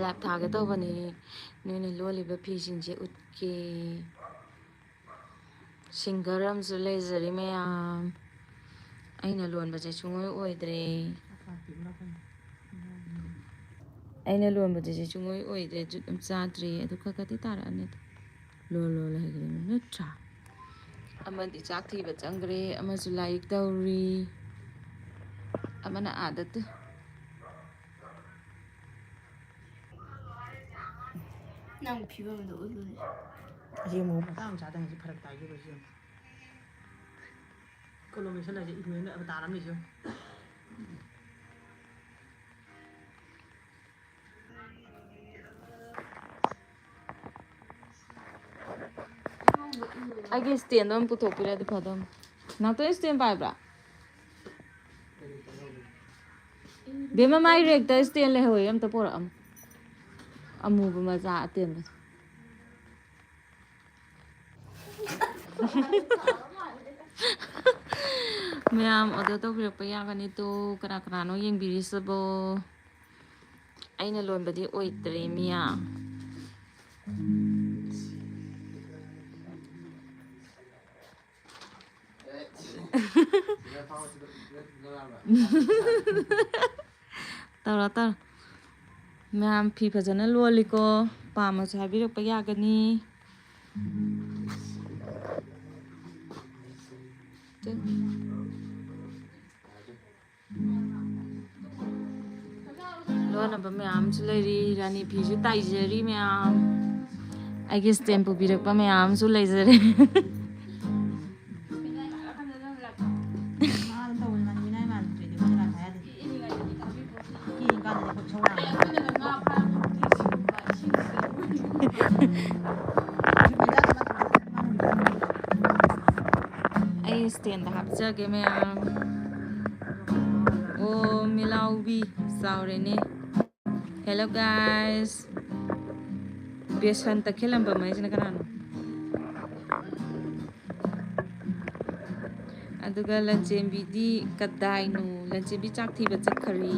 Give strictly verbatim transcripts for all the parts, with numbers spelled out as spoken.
Live ꯊꯥꯒꯦ ꯇꯧꯕꯅꯤ, ꯅꯣꯏꯅ ꯂꯣꯜꯂꯤꯕ ꯐꯤꯁꯤꯡꯁꯦ ꯎꯠꯀꯦ꯫ ꯁꯤꯡꯒꯔ ꯑꯃꯁꯨ ꯂꯩꯖꯔꯤ ꯃꯌꯥꯝ꯫ ꯑꯩꯅ ꯂꯣꯟꯕꯁꯦ ꯁꯨꯡꯑꯣꯏ ꯑꯣꯏꯗ꯭ꯔꯦ꯫ ꯑꯩꯅ ꯂꯣꯟꯕꯗꯨꯁꯨ ꯁꯨꯡꯑꯣꯏ ꯑꯣꯏꯗ꯭ꯔꯦ, ꯖꯨꯠ ꯑꯃ ꯆꯥꯗ꯭ꯔꯦ꯫ ꯑꯗꯨ ꯈꯔ ꯈꯔꯗꯤ ꯇꯥꯔꯛꯑꯅꯤ꯫ ꯂꯣꯟ ꯂꯣꯟ ꯂꯩꯈ꯭ꯔꯦ ꯅꯠꯇ꯭ꯔꯥ? ꯑꯃꯗꯤ ꯆꯥꯛ ꯊꯤꯕ ꯆꯪꯈ꯭ꯔꯦ, ꯑꯃꯁꯨ ꯂꯥꯏꯔꯤꯛ ꯇꯧꯔꯤ, ꯑꯃꯅ ꯑꯥꯗ ꯇꯨ꯫ ꯅꯪ ꯐꯤꯕꯝꯗꯣ ꯎꯠꯂꯨꯅꯦ꯫ ꯑꯁꯤ ꯑꯃꯨꯛ ꯃꯇꯥꯡ ꯆꯥꯗꯅ ꯁꯤ ꯐꯔꯛ ꯇꯥꯏꯁꯤꯕ ꯁꯤ ꯌꯦꯡꯉꯨ꯫ ꯀꯣꯂꯣꯝ ꯃꯦꯠꯁꯜꯂꯁꯦ ꯏꯕꯦꯟꯅ ꯑꯕ ꯇꯥꯔꯝꯃꯤꯁꯦ ꯌꯦꯡꯉꯨ꯫ ꯑꯩꯒꯤ ꯏꯁꯇꯦꯟꯗꯣ ꯑꯃ ꯄꯨꯊꯣꯛꯄꯤꯔꯗꯤ ꯐꯗꯧꯅꯤ꯫ ꯅꯥꯎꯇꯣꯟ ꯏꯁꯇꯦꯟ ꯄꯥꯏꯕ꯭ꯔꯥ? ꯕꯦꯝꯃ, ꯃꯥꯏ ꯔꯦꯛꯇ ꯏꯁꯇꯦꯟ ꯂꯩꯍꯧꯋꯦ, ꯑꯝꯇ ꯄꯣꯔꯛꯑꯝꯃꯣ꯫ ꯑꯃꯨꯕ ꯃꯆꯥ ꯑꯇꯦꯟꯕ꯫ ꯃꯌꯥꯝ ꯑꯣꯔꯗꯔ ꯇꯧꯕꯤꯔꯛꯄ ꯌꯥꯒꯅꯤ ꯇꯣ꯫ ꯀꯅꯥ ꯀꯅꯥꯅꯣ ꯌꯦꯡꯕꯤꯔꯤꯁꯤꯕꯣ? ꯑꯩꯅ ꯂꯣꯟꯕꯗꯤ ꯑꯣꯏꯗ꯭ꯔꯦ ꯃꯤꯌꯥ꯫ ꯇꯧꯔꯣ, ꯇꯧꯔꯣ꯫ ꯃꯌꯥꯝ ꯐꯤ ꯐꯖꯅ ꯂꯣꯜꯂꯤꯀꯣ, ꯄꯥꯝꯃꯁꯨ ꯍꯥꯏꯕꯤꯔꯛꯄ ꯌꯥꯒꯅꯤ꯫ ꯂꯣꯟꯅꯕ ꯃꯌꯥꯝ ꯑꯃꯁꯨ ꯂꯩꯔꯤ, ꯔꯥꯅꯤ ꯐꯤꯁꯨ ꯇꯥꯏꯖꯔꯤ ꯃꯌꯥꯝ, ꯑꯩꯒꯤ ꯏꯁꯇꯦꯟ ꯄꯨꯕꯤꯔꯛꯄ ꯃꯌꯥꯝ ꯑꯃꯁꯨ ꯂꯩꯖꯔꯦ꯫ ꯑꯩ ꯏꯁꯇꯦꯟꯗ ꯍꯥꯞꯆꯒꯦ ꯃꯌꯥꯝ꯫ ꯑꯣ, ꯃꯤꯂꯥꯎꯕꯤ ꯆꯥꯎꯔꯦꯅꯦ꯫ Hello guys, ꯕꯦꯁꯟ ꯇꯛꯈꯦꯜꯂꯝꯕ ꯃꯩꯁꯤꯅ ꯀꯅꯥꯅꯣ? ꯑꯗꯨꯒ ꯂꯟꯆꯦꯟꯕꯤꯗꯤ ꯀꯗꯥꯏꯅꯣ? ꯂꯟꯆꯦꯟꯕꯤ ꯆꯥꯛ ꯊꯤꯕ ꯆꯠꯈꯔꯤ꯫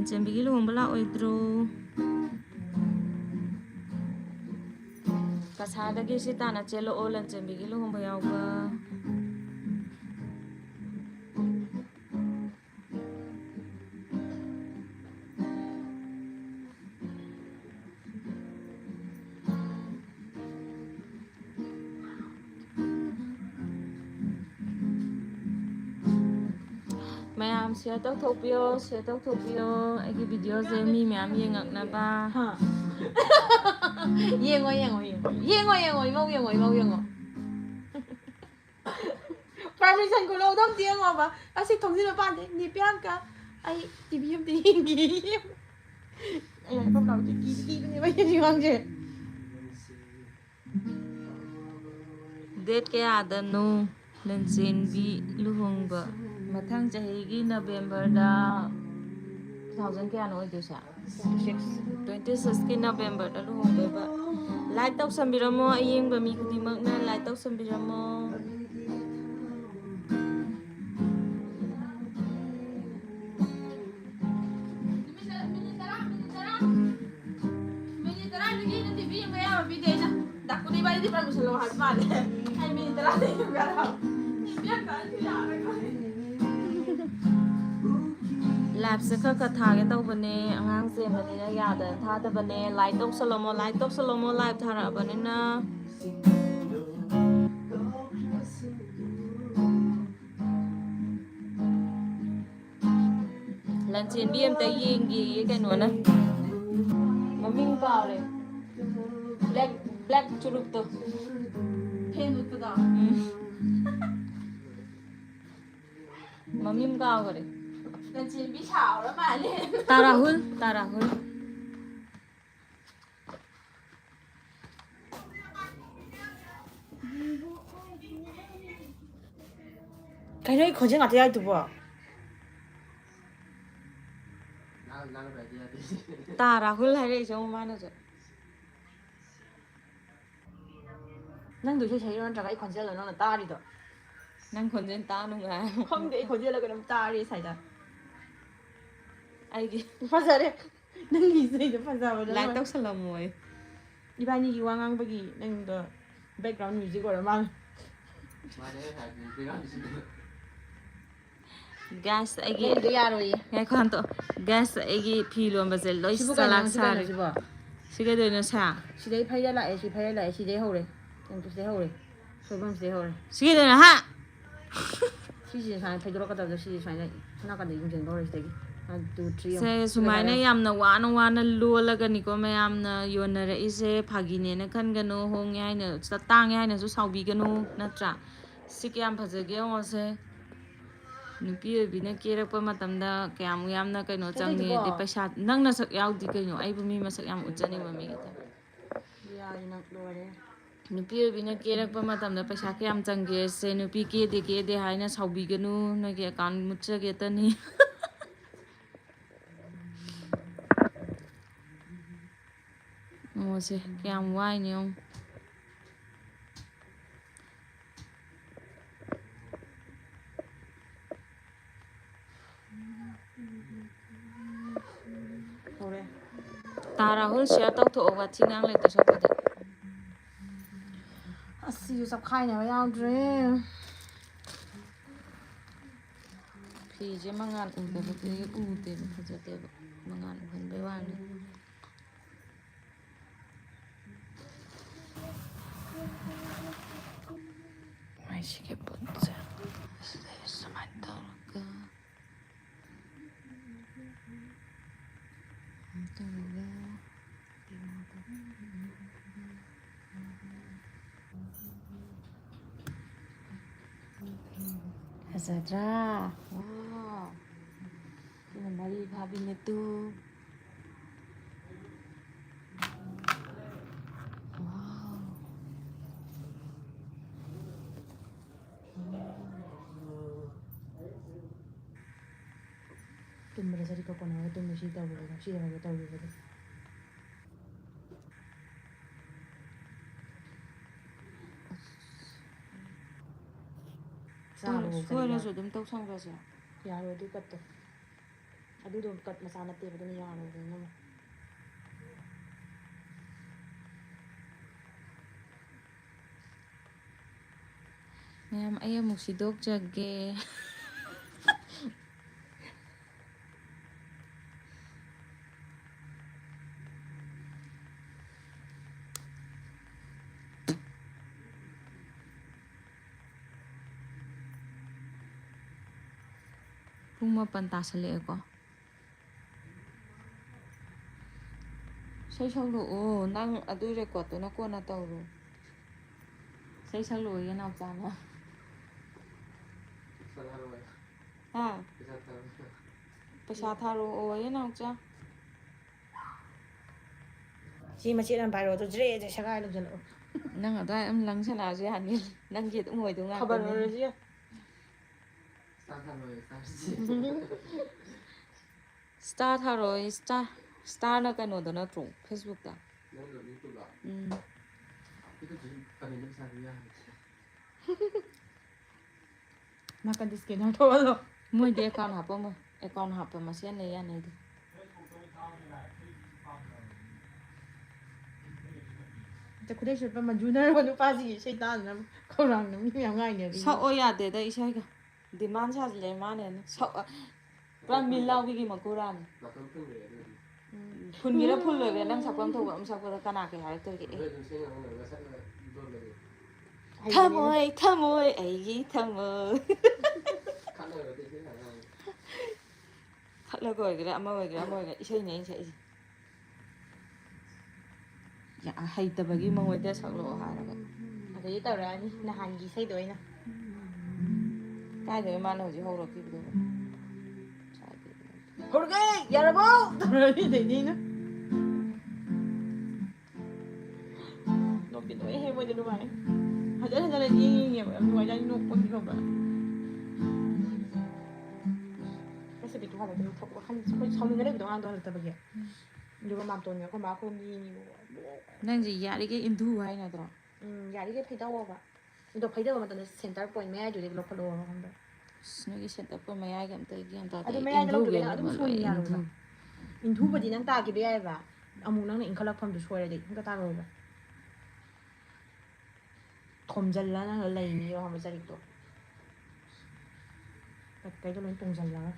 ꯂꯟꯆꯦꯟꯕꯤꯒꯤ ꯂꯨꯍꯣꯡꯕ ꯂꯥꯛꯑꯣꯏꯗ꯭ꯔꯣ? ꯀꯁꯥꯔꯗꯒꯤ ꯁꯤ ꯇꯥꯟꯅ ꯆꯦꯜꯂꯛꯑꯣ, ꯂꯟꯆꯦꯟꯕꯤꯒꯤ ꯂꯨꯍꯣꯡꯕ ꯌꯥꯎꯕ꯫ ꯃꯌꯥꯝ share ꯇꯧꯊꯣꯛꯄꯤꯌꯣ, share ꯇꯧꯊꯣꯛꯄꯤꯌꯣ꯫ ꯑꯩꯒꯤ videoꯁꯦ ꯃꯤ ꯃꯌꯥꯝ ꯌꯦꯡꯉꯛꯅꯕ꯫ ꯍꯥ꯫ ꯌꯦꯡꯉꯣ, ꯌꯦꯡꯉꯣ, ꯌꯦꯡꯉꯣ꯫ ꯌꯦꯡꯉꯣ, ꯌꯦꯡꯉꯣ, ꯏꯃꯧ ꯌꯦꯡꯉꯣ, ꯏꯃꯧ ꯌꯦꯡꯉꯣ꯫ Permission ꯈꯨꯂꯧꯗꯣ ꯑꯝꯇ ꯌꯦꯡꯉꯣꯕ꯫ ꯑꯁꯤ ꯊꯣꯡꯖꯤꯟ ꯃꯄꯥꯟꯗꯩ, "ꯅꯦ ꯄꯤꯌꯥꯡꯀꯥ, ꯑꯩ TV ꯑꯝꯇ ꯌꯦꯡꯒꯦ"꯫ ꯑꯩ ꯍꯥꯏꯐꯝ ꯂꯥꯎꯗꯦ, ꯀꯤꯗꯤ ꯀꯤꯕꯅꯦꯕ ꯑꯩ ꯑꯉꯥꯡꯁꯦ꯫ Date ꯀꯌꯥꯗꯅꯣ ꯂꯟꯆꯦꯟꯕꯤ ꯂꯨꯍꯣꯡꯕ? ꯃꯊꯪ ꯆꯍꯤꯒꯤ Novemberꯗ, two thousand ꯀꯌꯥꯅꯣ ꯑꯣꯏꯗꯣꯏꯁꯦ? Twenty sixꯀꯤ Novemberꯗ ꯂꯨꯍꯣꯡꯗꯣꯏꯕ꯫ Like ꯇꯧꯁꯟꯕꯤꯔꯝꯃꯣ, ꯑꯌꯦꯡꯕ ꯃꯤ ꯈꯨꯗꯤꯡꯃꯛꯅ like ꯇꯧꯁꯟꯕꯤꯔꯝꯃꯣ꯫ ꯃꯤꯅꯤꯠ ꯇꯔꯥ, ꯃꯤꯅꯤꯠ ꯇꯔꯥ꯫ ꯃꯤꯅꯤꯠ ꯇꯔꯥꯗꯒꯤ ꯍꯦꯟꯅ TV ꯌꯦꯡꯕ ꯌꯥꯕ ꯄꯤꯗꯦ ꯑꯩꯅ꯫ ꯗꯥꯀꯨꯅ ꯏꯕꯥꯅꯤꯗꯤ permission ꯂꯧ ꯍꯥꯏꯕ ꯃꯥꯜꯂꯦ꯫ ꯑꯩ ꯃꯤꯅꯤꯠ ꯇꯔꯥꯗꯒꯤ ꯌꯦꯡꯕ ꯌꯥꯔꯣꯏ꯫ ꯏꯕꯦꯝꯃ, ꯑꯩꯁꯨ ꯌꯥꯔꯣꯏ꯫ Liveꯁꯦ ꯈꯔ ꯈꯔ ꯊꯥꯒꯦ ꯇꯧꯕꯅꯦ, ꯑꯉꯥꯡ ꯆꯦꯟꯕꯅꯤꯅ ꯌꯥꯗꯅ ꯊꯥꯗꯕꯅꯦ꯫ Like ꯇꯧꯁꯜꯂꯝꯃꯣ, like ꯇꯧꯁꯜꯂꯝꯃꯣ, live ꯊꯥꯔꯛꯑꯕꯅꯤꯅ꯫ ꯂꯟꯆꯦꯟꯕꯤ ꯑꯝꯇ ꯌꯦꯡꯒꯦꯌꯦ ꯀꯩꯅꯣꯅ꯫ ꯃꯃꯤꯡ ꯀꯥꯎꯔꯦ꯫ Black, black ꯆꯨꯔꯨꯞꯇꯣ꯫ ꯐꯦꯟ ꯃꯨꯠꯄꯗꯣ? ꯎꯝ꯫ ꯃꯃꯤꯡ ꯀꯥꯎꯈꯔꯦ꯫ ꯂꯟꯆꯦꯟꯕꯤ ꯁꯥꯎꯔ ꯃꯥꯜꯂꯦ꯫ ꯇꯥ ꯔꯥꯍꯨꯜ, ꯇꯥ ꯔꯥꯍꯨꯜ꯫ ꯀꯩꯅꯣ ꯑꯩ ꯈꯣꯟꯖꯦꯜ ꯉꯥꯛꯇ ꯌꯥꯎꯔꯤꯗꯨꯕꯣ? ꯇꯥ ꯔꯥꯍꯨꯜ ꯍꯥꯏꯔꯛꯏꯁꯦ ꯑꯃꯨꯛ ꯃꯥꯅꯁꯨ꯫ ꯅꯪꯗꯣ ꯏꯁꯩ ꯁꯛꯏꯔꯣ ꯅꯠꯇ꯭ꯔꯒ ꯑꯩ ꯈꯣꯟꯖꯦꯜꯂꯣ ꯅꯪꯅ ꯇꯥꯔꯤꯗꯣ? ꯅꯪ ꯈꯣꯟꯖꯦꯜ ꯇꯥ ꯅꯨꯡꯉꯥꯏ꯫ ꯈꯪꯗꯦ, ꯑꯩ ꯈꯣꯟꯖꯦꯜꯂ ꯀꯩꯅꯣꯝ ꯇꯥꯔꯤ ꯁ꯭ꯋꯥꯏꯗ꯫ ꯑꯩꯒꯤ ꯐꯖꯔꯦ꯫ ꯅꯪꯒꯤ ꯏꯁꯩꯗꯣ ꯐꯖꯕꯗꯣ ꯂꯥꯏꯛ ꯂꯣꯏꯔꯦ꯫ ꯇꯧꯁꯜꯂꯝꯃꯣꯏ꯫ ꯏꯕꯥꯅꯤꯒꯤ ꯋꯥ ꯉꯥꯡꯕꯒꯤ ꯅꯪꯗꯣ background music ꯑꯣꯏꯔ ꯃꯥꯜꯂꯦ꯫ ꯒꯥꯏꯁ ꯑꯩꯒꯤ ꯅꯪꯒꯤꯗꯣ ꯌꯥꯔꯣꯏꯌꯦ꯫ ꯉꯥꯏꯈꯣ ꯍꯟꯇꯣ꯫ ꯒꯥꯏꯁ ꯑꯩꯒꯤ ꯐꯤ ꯂꯣꯟꯕꯁꯦ ꯂꯣꯏ ꯁꯤꯕꯨ ꯀꯩꯅꯣ? ꯆꯂꯥꯛ ꯁꯤ ꯀꯩꯅꯣ ꯁꯥꯔꯦ꯫ ꯁꯤꯕꯣ? ꯁꯤ ꯀꯩꯗꯧꯅꯣ ꯁꯥ? ꯁꯤꯗꯩ ꯐꯩꯔ ꯂꯥꯛꯑꯦ, ꯁꯤ ꯐꯩꯔ ꯂꯥꯛꯑꯦ, ꯁꯤꯗꯩ ꯍꯧꯔꯦ꯫ ꯀꯩꯅꯣ ꯁꯤꯗꯩ ꯍꯧꯔꯦ꯫ ꯁꯣꯏꯕꯝ ꯁꯤꯗꯩ ꯍꯧꯔꯦ꯫ ꯁꯤ ꯀꯩꯗꯧꯅꯣ ꯍꯥ? ꯁꯤꯁꯦ ꯁꯨꯃꯥꯏꯅ ꯐꯩꯗꯣꯔꯛꯀꯗꯕꯗꯣ ꯁꯤꯁꯦ ꯁꯨꯃꯥꯏꯅ ꯁꯣꯝ ꯅꯥꯀꯟꯗ ꯌꯨꯡꯁꯤꯟꯕ ꯍꯧꯔꯦ ꯁꯤꯗꯒꯤ꯫ One, two, three ꯑꯃ꯫ ꯁꯦ ꯁꯨꯃꯥꯏꯅ ꯌꯥꯝꯅ ꯋꯥꯅ ꯋꯥꯅ ꯂꯣꯜꯂꯒꯅꯤꯀꯣ ꯃꯌꯥꯝꯅ ꯌꯣꯟꯅꯔꯛꯏꯁꯦ꯫ ꯐꯥꯒꯤꯅꯦꯅ ꯈꯟꯒꯅꯨ, ꯍꯣꯡꯉꯦ ꯍꯥꯏꯅ ꯇꯥꯡꯉꯦ ꯍꯥꯏꯅꯁꯨ ꯁꯥꯎꯕꯤꯒꯅꯨ ꯅꯠꯇ꯭ꯔꯥ? ꯁꯤ ꯀꯌꯥꯝ ꯐꯖꯒꯦ ꯌꯦꯡꯉꯣꯁꯦ꯫ ꯅꯨꯄꯤ ꯑꯣꯏꯕꯤꯅ ꯀꯦꯔꯛꯄ ꯃꯇꯝꯗ ꯀꯌꯥꯝ ꯌꯥꯝꯅ ꯀꯩꯅꯣ ꯆꯪꯉꯤ꯫ ꯐꯖꯩꯗꯨꯕꯣ? ꯑꯗꯩ ꯄꯩꯁꯥ ꯅꯪ ꯅꯁꯛ ꯌꯥꯎꯗꯤ ꯀꯩꯅꯣ? ꯑꯩꯕꯨ ꯃꯤ ꯃꯁꯛ ꯌꯥꯝ ꯎꯠꯆꯅꯤꯡꯕ ꯃꯤꯒꯤ type꯫ ꯌꯥꯔꯦ ꯅꯪ ꯂꯣꯏꯔꯦ꯫ ꯅꯨꯄꯤ ꯑꯣꯏꯕꯤꯅ ꯀꯦꯔꯛꯄ ꯃꯇꯝꯗ ꯄꯩꯁꯥ ꯀꯌꯥꯝ ꯆꯪꯒꯦ ꯁꯦ? ꯅꯨꯄꯤ ꯀꯦꯗꯦ ꯀꯦꯗꯦ ꯍꯥꯏꯅ ꯁꯥꯎꯕꯤꯒꯅꯨ, ꯅꯣꯏꯒꯤ account ꯃꯨꯠꯆꯒꯦꯇꯅꯤ꯫ ꯌꯦꯡꯉꯣꯁꯦ ꯀꯌꯥꯝ ꯋꯥꯏꯅꯣ ꯌꯦꯡꯉꯣ꯫ ꯍꯧꯔꯦ꯫ ꯇꯥ ꯔꯥꯍꯨꯜ share ꯇꯧꯊꯣꯛꯑꯣ ꯋꯥꯊꯤ ꯉꯥꯡ ꯂꯩꯗꯣꯏ ꯁꯔꯨꯛꯄꯨꯗꯤ꯫ ꯑꯁ ꯁꯤꯁꯨ ꯆꯞꯈꯥꯏꯅꯕ ꯌꯥꯎꯗ꯭ꯔꯦ꯫ ꯐꯤꯁꯦ ꯃꯉꯥꯜ ꯎꯗꯕꯗꯨꯒꯤ ꯎꯗꯦꯕ, ꯐꯖꯗꯦꯕ꯫ ꯃꯉꯥꯜ ꯎꯍꯟꯕꯩ ꯋꯥꯅꯤ꯫ ꯃꯥꯏꯁꯤꯒꯤ ꯄꯣꯠꯁꯦ ꯑꯁꯤꯗꯩ ꯁꯨꯃꯥꯏꯅ ꯇꯧꯔꯒ ꯁꯨꯃꯥꯏꯅ ꯇꯧꯔꯒ ꯐꯖꯗ꯭ꯔꯥ? Wow! ꯁꯤꯅ ꯃꯔꯤ ꯐꯥꯕꯤꯅꯦ ꯇꯨ꯫ Wow! ꯇꯨꯝꯕꯗ ꯁꯔꯤꯀ ꯀꯣꯟꯅꯔꯒ ꯇꯨꯝꯃꯦ ꯁꯤ ꯇꯧꯔꯨꯔꯒ ꯁꯤ ꯇꯧꯔꯒ ꯇꯧꯔꯨꯔꯒ꯫ ꯆꯥꯔꯣ, ꯁꯣꯏꯔꯁꯨ ꯑꯗꯨꯝ ꯇꯧꯁꯟꯈ꯭ꯔꯁꯦ꯫ ꯌꯥꯔꯣꯏ ꯑꯗꯨ ꯀꯠꯇꯣ꯫ ꯑꯗꯨꯗꯣ ꯀꯠ ꯃꯆꯥ ꯅꯠꯇꯦꯕ, ꯑꯗꯨꯅ ꯌꯥꯔꯣꯏꯕ, ꯏꯅꯝꯃ꯫ ꯃꯌꯥꯝ, ꯑꯩ ꯑꯃꯨꯛ ꯁꯤꯗꯣꯛꯆꯒꯦ꯫ ꯄꯨꯡ ꯃꯥꯄꯟ ꯇꯥꯁꯜꯂꯛꯑꯦꯀꯣ꯫ ꯏꯁꯩ ꯁꯛꯂꯛꯑꯣ, ꯅꯪ ꯑꯗꯨ ꯔꯦꯀꯣꯔꯠꯇꯨꯅ ꯀꯣꯟꯅ ꯇꯧꯔꯣ꯫ ꯏꯁꯩ ꯁꯛꯂꯛꯑꯣꯌꯦ ꯅꯥꯎꯆꯥꯅ꯫ ꯍꯥ? ꯄꯩꯁꯥ ꯊꯥꯔꯛꯑꯣꯌꯦ ꯅꯥꯎꯆꯥ꯫ ꯁꯤ ꯃꯆꯦꯠ ꯑꯃ ꯄꯥꯏꯔꯣ, ꯑꯗꯨ ꯖ꯭ꯔꯦ ꯖ꯭ꯔꯦ ꯁꯦꯒꯥꯏ ꯂꯧꯁꯜꯂꯛꯑꯣ꯫ ꯅꯪ ꯑꯗꯨꯋꯥꯏ ꯑꯗꯨꯝ ꯂꯪ ꯁꯥꯟꯅꯔꯁꯨ ꯌꯥꯅꯤ꯫ ꯅꯪꯒꯤ ꯑꯗꯨꯝ ꯑꯣꯏꯗꯧ ꯈꯕꯔ ꯉꯥꯛꯇꯅꯤ꯫ ꯑꯣꯏꯔꯁꯨ ꯌꯥꯏ꯫ ꯁ꯭ꯇꯥꯔ ꯊꯥꯔꯣꯏ, ꯁ꯭ꯇꯥꯔ꯫ ꯁ꯭ꯇꯥꯔꯅ ꯀꯩꯅꯣꯗ ꯅꯠꯇ꯭ꯔꯣ? ꯐꯦꯁꯕꯨꯛꯇ? ꯎꯝ꯫ ꯅꯥꯀꯟꯗ scanner ꯊꯣꯛꯍꯜꯂꯣ꯫ ꯃꯣꯏꯗꯤ account ꯍꯥꯞꯄꯝꯃꯣꯏ꯫ Account ꯍꯥꯞꯄ ꯃꯁꯦꯟꯅ ꯌꯥꯅꯩꯗꯣ꯫ ꯈꯨꯗꯩ ꯁꯦꯠꯄ ꯃꯟꯖꯨꯅꯔꯕ ꯅꯨꯄꯥꯁꯤꯒꯤ ꯏꯁꯩ ꯇꯥꯗꯅ ꯈꯧꯔꯥꯡꯅ ꯃꯤ ꯃꯌꯥꯝ ꯉꯥꯏꯅꯔꯤ꯫ ꯁꯛꯑꯣ ꯌꯥꯗꯦꯗ ꯏꯁꯩꯒ꯫ Demand ꯁꯥꯖꯤꯜꯂꯦ ꯃꯥꯅ ꯍꯦꯟꯅ꯫ ꯁꯛ-, ꯄꯨꯔꯥ ꯃꯤꯠ ꯂꯥꯎꯕꯤꯒꯤ ꯃꯀꯨꯔꯥꯅꯤ꯫ ꯎꯝ, ꯐꯨꯟꯒꯦꯔꯥ ꯐꯨꯜꯂꯣꯏꯒꯦꯔꯥ ꯅꯪ ꯁꯛꯐꯝ ꯊꯣꯛꯄ ꯑꯃ ꯁꯛꯄꯗ ꯀꯅꯥ ꯀꯩ ꯍꯥꯏꯔꯛꯇꯣꯔꯤꯒꯦ? ꯑꯦ꯫ ꯍꯩꯕꯅꯤꯅ꯫ ꯊꯃꯣꯏ, ꯊꯃꯣꯏ, ꯑꯩꯒꯤ ꯊꯃꯣꯏ꯫ ꯈꯠꯂꯒ ꯑꯣꯏꯒꯦꯔꯥ, ꯑꯃ ꯑꯣꯏꯒꯦꯔꯥ, ꯑꯃ ꯑꯣꯏꯒꯦꯔꯥ, ꯏꯁꯩꯅꯦ ꯑꯩꯅ ꯁꯛꯏꯁꯦ꯫ ꯌꯥ-, ꯍꯩꯇꯕꯒꯤ ꯃꯉꯣꯟꯗ ꯁꯛꯂꯛꯑꯣ ꯍꯥꯏꯔꯒ꯫ ꯑꯗꯩꯗꯤ ꯇꯧꯔꯛꯑꯅꯤ ꯅꯍꯥꯟꯒꯤ ꯏꯁꯩꯗꯣ ꯑꯣꯏꯅ꯫ ꯀꯥꯏꯗꯩ ꯃꯥꯅ ꯍꯧꯖꯤꯛ ꯍꯧꯔꯛꯈꯤꯕꯗꯨꯕꯨ? "ꯍꯧꯔꯒꯦ! ꯌꯥꯔꯕꯣ?" ꯇꯧꯔꯛꯑꯅꯤ ꯑꯗꯩꯗꯤ ꯑꯩꯅ꯫ ꯅꯣꯛꯇꯤ ꯅꯣꯛꯑꯦꯍꯦ ꯃꯣꯏꯗꯤ ꯅꯨꯡꯉꯥꯏ꯫ ꯍꯟꯖꯟ ꯍꯟꯖꯟꯅ ꯌꯦꯡꯉꯦꯕ, ꯌꯥꯝ ꯅꯨꯡꯉꯥꯏꯖꯥꯠꯅꯤ ꯅꯣꯛꯄꯒꯤ ꯈꯪꯕ꯭ꯔꯥ? ꯉꯁꯤꯗꯤ ꯀꯩ ꯍꯥꯏꯔꯛꯀꯅꯤ? ꯊꯣꯛ-, ꯋꯥꯈꯜ ꯑꯩꯈꯣꯏ ꯁꯥꯎꯅꯤꯡꯉ ꯂꯩꯕꯗꯣ ꯑꯉꯥꯡꯗꯣ ꯍꯜꯂꯛꯇꯕꯒꯤ꯫ ꯑꯗꯨꯒ ꯃꯥꯝꯇꯣꯟꯒ ꯑꯩꯈꯣꯏ ꯃꯥ ꯑꯩꯈꯣꯏ ꯑꯍꯨꯝ ꯌꯦꯡꯉꯦꯕꯀꯣ꯫ ꯅꯪꯁꯦ ꯌꯥꯔꯤꯈꯩ ꯏꯟꯊꯨ ꯍꯥꯏ ꯅꯠꯇ꯭ꯔꯣ? ꯎꯝ, ꯌꯥꯔꯤꯈꯩ ꯐꯩꯗꯧꯑꯣꯕ꯫ ꯑꯗꯣ ꯐꯩꯗꯕ ꯃꯇꯝꯗ center point ꯃꯌꯥꯏꯗꯨꯗꯒꯤ ꯂꯧꯈꯠꯂꯛꯑꯣꯕ, ꯈꯪꯕ꯭ꯔꯥ? ꯑꯁ, ꯅꯣꯏꯒꯤ ꯁꯦꯠ ꯑꯞꯀ ꯃꯌꯥꯏꯒ ꯑꯝꯇ ꯒ꯭ꯌꯥꯟ ꯇꯥꯗꯦ꯫ ꯑꯗꯨ ꯃꯌꯥꯏꯗ ꯂꯧꯗꯕꯤꯗ ꯏꯟꯊꯨꯒꯦꯅ ꯑꯗꯨꯝ ꯈꯟꯕ ꯁꯣꯏꯅ ꯂꯣꯏ ꯌꯥꯔꯣꯏꯕ꯫ ꯏꯟꯊꯨ꯫ ꯏꯟꯊꯨꯕꯗꯤ ꯅꯪ ꯇꯥꯈꯤꯕ ꯌꯥꯏꯑꯕ꯫ ꯑꯃꯨꯛ ꯅꯪꯅ ꯏꯟꯈꯠꯂꯛꯐꯝꯗꯨ ꯁꯣꯏꯔꯗꯤ ꯏꯟꯈꯠ ꯇꯥꯔꯣꯏꯕ꯫ ꯊꯣꯝꯖꯤꯜꯂ ꯅꯪꯅ ꯂꯩꯅꯦꯕ ꯈꯪꯕ꯭ꯔꯥ, ꯆꯔꯤꯛꯇꯣ꯫ ꯀꯩꯗꯣ ꯂꯣꯏ ꯇꯣꯡꯁꯤꯜꯂꯒ꯫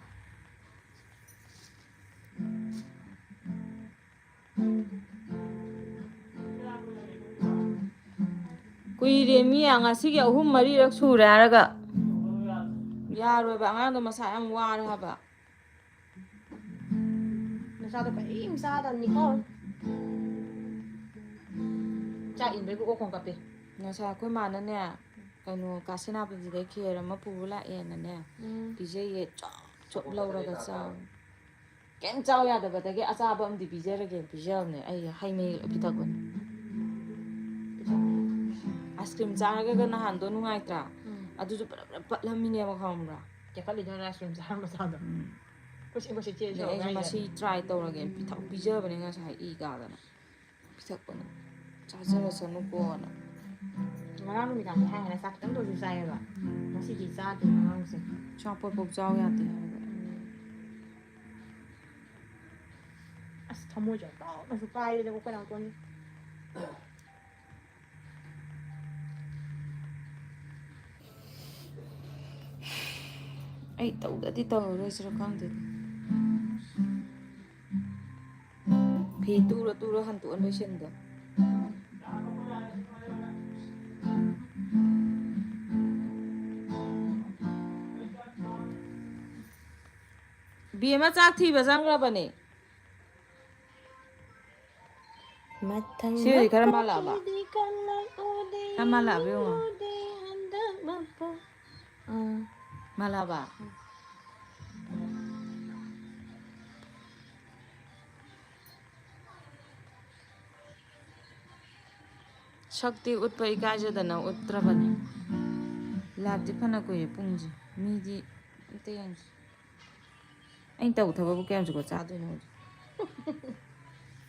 ꯀꯨꯏꯔꯦ ꯃꯤ, ꯉꯁꯤꯒꯤ ꯑꯍꯨꯝ ꯃꯔꯤꯔꯛ ꯁꯨꯔꯦ ꯍꯥꯏꯔꯒ꯫ ꯌꯥꯔꯣꯏꯕ, ꯑꯉꯥꯡꯗꯣ ꯃꯁꯥ ꯌꯥꯝ ꯋꯥꯔꯦ ꯍꯥꯏꯕ꯫ ꯅꯁꯥꯗꯣ ꯀꯔꯤꯝ ꯆꯥꯗꯕꯅꯤꯀꯣ꯫ ꯆꯥꯛ ꯏꯟꯕꯩꯕꯨ ꯑꯣꯛ ꯈꯣꯡ ꯀꯞꯄꯦ꯫ ꯉꯁꯥꯏ ꯑꯩꯈꯣꯏ ꯃꯥꯅꯅꯦ, ꯀꯩꯅꯣ, ꯀꯥ ꯁꯦꯅꯥꯄꯇꯤꯗꯩ ꯈꯦꯔ ꯑꯃ ꯄꯨꯔ ꯂꯥꯛꯑꯦꯅꯅꯦ, ꯎꯝ꯫ ꯄꯤꯖꯩꯌꯦ, ꯆꯣꯞ ꯆꯣꯞ ꯂꯧꯔꯒ ꯆꯥꯎ꯫ ꯀꯩꯝ ꯆꯥꯎ ꯌꯥꯗꯕꯗꯒꯤ ꯑꯆꯥꯕ ꯑꯃꯗꯤ ꯄꯤꯖꯔꯒꯦꯅ ꯄꯤꯖꯕꯅꯦ꯫ ꯑꯩ ꯍꯩ ꯃꯍꯤ ꯂꯣꯏ ꯄꯤꯊꯛꯄꯅꯦ꯫ ꯑꯥꯏꯁ ꯀ꯭ꯔꯤꯝ ꯆꯥꯔꯒ ꯅꯍꯥꯟꯗꯣ ꯅꯨꯡꯉꯥꯏꯇ꯭ꯔꯥ? ꯎꯝ꯫ ꯑꯗꯨꯁꯨ ꯄꯨꯂꯞ ꯄꯨꯂꯞ ꯄꯠꯂꯝꯃꯤꯅꯦꯕ, ꯈꯪꯕ꯭ꯔꯥ? ꯀꯦꯈꯠꯂꯤꯗꯣ ꯑꯥꯏꯁ ꯀ꯭ꯔꯤꯝ ꯆꯥꯔꯝꯕ ꯆꯥꯗꯣ꯫ ꯎꯝ꯫ ꯑꯩꯈꯣꯏ ꯆꯦ, ꯑꯩꯈꯣꯏ ꯆꯦ ꯆꯦꯁꯨ ꯑꯗꯩ ꯑꯩꯁꯨ ꯍꯥꯏꯅꯦ꯫ ꯃꯁꯤ try ꯇꯧꯔꯒꯦꯅ ꯄꯤꯊꯛ ꯄꯤꯖꯕꯅꯦ ꯉꯁꯥꯏ ꯏ ꯀꯥꯗꯅ꯫ ꯄꯤꯊꯛꯄꯅꯦ꯫ ꯆꯥꯖꯔꯁꯅꯨꯀꯣꯅ꯫ ꯉꯔꯥꯡ ꯅꯨꯃꯤꯗꯥꯡꯗꯤ ꯍꯥꯏ ꯍꯥꯏꯅ ꯆꯥꯛ ꯈꯤꯇꯪꯗ ꯑꯣꯏꯔꯁꯨ ꯆꯥꯏꯌꯦꯕ꯫ ꯉꯁꯤꯗꯤ ꯆꯥꯗꯦ ꯑꯉꯥꯡꯁꯦ꯫ ꯑꯆꯥꯄꯣꯠꯐꯧ ꯆꯥꯎ ꯌꯥꯗꯦ ꯍꯥꯏꯕ꯫ ꯑꯁ, ꯊꯃꯣꯏꯁꯦ ꯆꯥꯎꯅꯁꯨ ꯀꯥꯏꯔꯦꯗꯀꯣ ꯑꯩꯈꯣꯏ ꯅꯥꯎꯇꯣꯟꯁꯦ꯫ ꯑꯩ ꯇꯧꯗꯗꯤ ꯇꯧꯔꯔꯣꯏꯁꯤꯔ ꯈꯪꯗꯦꯗ꯫ ꯐꯤ ꯇꯨꯔ ꯇꯨꯔ ꯍꯟꯇꯣꯛꯑ ꯂꯣꯏꯁꯤꯟꯕ꯫ ꯕꯦꯝꯃ ꯆꯥꯛ ꯊꯤꯕ ꯆꯪꯈ꯭ꯔꯕꯅꯦ꯫ ꯃꯊꯪ ꯁꯤꯗꯤ ꯈꯔ ꯃꯥꯜꯂꯛꯑꯕ? ꯃꯄꯣꯛꯇꯗꯤ ꯀꯜꯂꯛꯎꯗꯦ, ꯈꯔ ꯃꯥꯜꯂꯛꯑꯕ ꯌꯦꯡꯉꯣ꯫ ꯎꯗꯦ ꯍꯟꯗꯛ ꯃꯄꯣꯛ꯫ ꯑꯥ꯫ ꯃꯥꯜꯂꯛꯑꯕ? ꯁꯛꯇꯤ ꯎꯠꯄ ꯏꯀꯥꯏꯖꯗꯅ ꯎꯠꯇ꯭ꯔꯕꯅꯤ꯫ Liveꯇꯤ ꯐꯅ ꯀꯨꯏꯔꯦ ꯄꯨꯡꯁꯦ꯫ ꯃꯤꯗꯤ ꯑꯝꯇ ꯌꯦꯡꯁꯤ꯫ ꯑꯩꯅ ꯇꯧꯕ ꯊꯕꯛꯄꯨ ꯀꯌꯥꯝ ꯖꯨꯒꯣꯠ ꯆꯥꯗꯣꯏꯅꯣ ꯍꯧꯖꯤꯛ?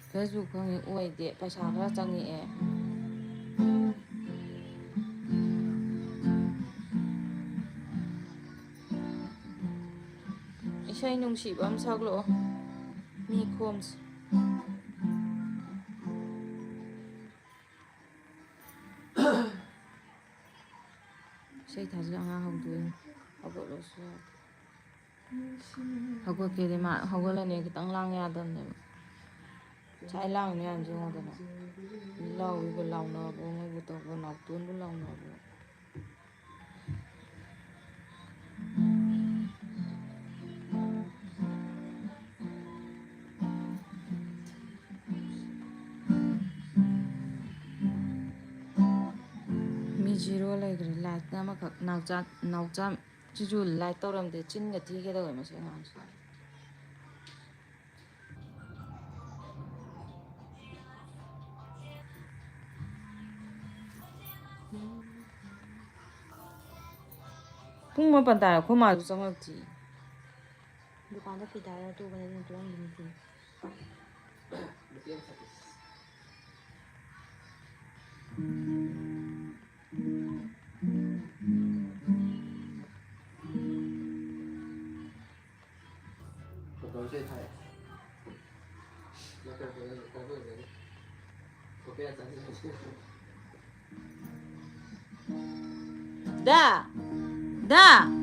ꯈꯔꯁꯨ ꯈꯪꯉꯤ ꯑꯣꯏꯗꯦ, ꯄꯩꯁꯥ ꯈꯔ ꯆꯪꯉꯛꯑꯦ꯫ ꯏꯁꯩ ꯅꯨꯡꯁꯤꯕ ꯑꯃ ꯁꯛꯂꯛꯑꯣ꯫ ꯃꯤ ꯈꯣꯝꯁꯦ꯫ ꯏꯁꯩ ꯊꯥꯖꯤꯜꯂ ꯑꯉꯥꯡ ꯍꯧꯗꯣꯛꯏꯅꯦ꯫ ꯍꯧꯒꯠꯂꯣꯁꯨ ꯌꯥꯗꯦ꯫ ꯍꯧꯒꯠꯀꯦꯗꯤ ꯃꯥ ꯍꯧꯒꯠꯂꯅꯤ, ꯈꯤꯇꯪ ꯂꯥꯡ ꯌꯥꯗꯕꯅꯦꯕ꯫ ꯉꯁꯥꯏ ꯂꯥꯡꯉꯤ ꯃꯌꯥꯝꯁꯦ ꯌꯦꯡꯉꯣꯗꯅ꯫ ꯂꯥꯎꯔꯤꯕ ꯂꯥꯎꯅꯕ, ꯃꯣꯏꯕꯨ ꯇꯧꯕ ꯅꯥꯎꯇꯣꯟꯕꯨ ꯂꯥꯎꯅꯕ꯫ ꯃꯤ ꯖꯤꯔꯣ ꯂꯩꯈ꯭ꯔꯦ꯫ ꯂꯥꯏꯠꯅ ꯑꯃꯈꯛ꯫ ꯅꯥꯎꯆꯥ, ꯅꯥꯎꯆꯥ ꯁꯤꯁꯨ ꯂꯥꯏꯠ ꯇꯧꯔꯝꯗꯦ꯫ ꯆꯤꯟꯒ ꯊꯤꯒꯦ ꯇꯧꯋꯦ ꯃꯁꯤ ꯑꯉꯥꯡꯁꯦ꯫ ꯄꯨꯡ ꯃꯥꯄꯟ ꯇꯥꯔꯦ, ꯑꯩꯈꯣꯏ ꯃꯥꯁꯨ ꯆꯪꯉꯛꯇ꯭ꯔꯤ꯫ ꯗꯨꯀꯥꯟꯗ ꯐꯤ ꯊꯥꯔꯒ ꯇꯣꯛꯄꯅꯦ, ꯑꯗꯨꯅ ꯇꯣꯛꯑꯝꯒꯤꯅꯤ ꯐꯤ꯫ ꯗꯥ! ꯗꯥ!